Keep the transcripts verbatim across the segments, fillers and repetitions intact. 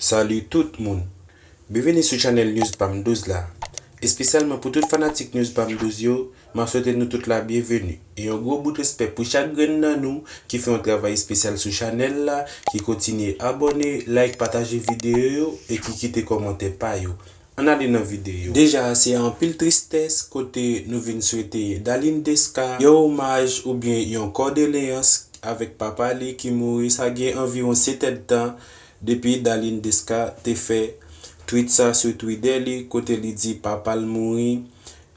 Salut tout moun. Byenveni sou chanèl News Pam douz la. Espesyalman pou tout fanatik News Pam douz yo, m ap swete nou tout la byenveni. E yon gwo bout respè pou chak grenn nan nou ki fè yon travay espesyal sou chanèl la, ki kontinye abòne, like, pataje videyo yo e ki kite kòmantè pa yo. Ann ale nan videyo. Deja, se anpil tristès kote nou vin swete Darline Desca yon omaj oubyen yon kòdoleyans avèk papa li ki mouri. Sa gen anviwon sèt èdtan depi Darline Desca te fè tweet sa sou Twitter li, kote li di papa l mouri.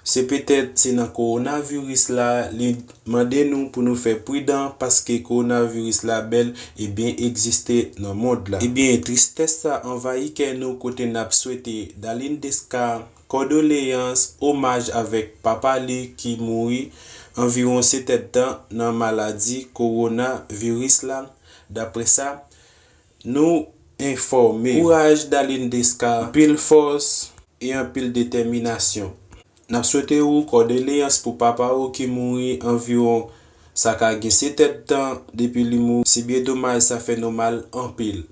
Se petèt se nan kowonaviris la, li mande nou pou nou fè pridan paske kowonaviris la bèl e byen egziste nan mond la. Ebyen, tristès sa anvayi kè nou kote n ap swete Darline Desca kòdoleyans, omaj avèk papa li ki mouri anviwon sèt èdtan nan maladi kowonaviris la, daprè sa nou enfòme. Kouraj Darline Desca, anpil fòs e anpil detèminasyon. N ap swete ou kòdoleyans pou papa ou ki mouri anviwon sa ka gen sèt èdtan depi li mouri. Se byen domaj, sa fè nou mal anpil.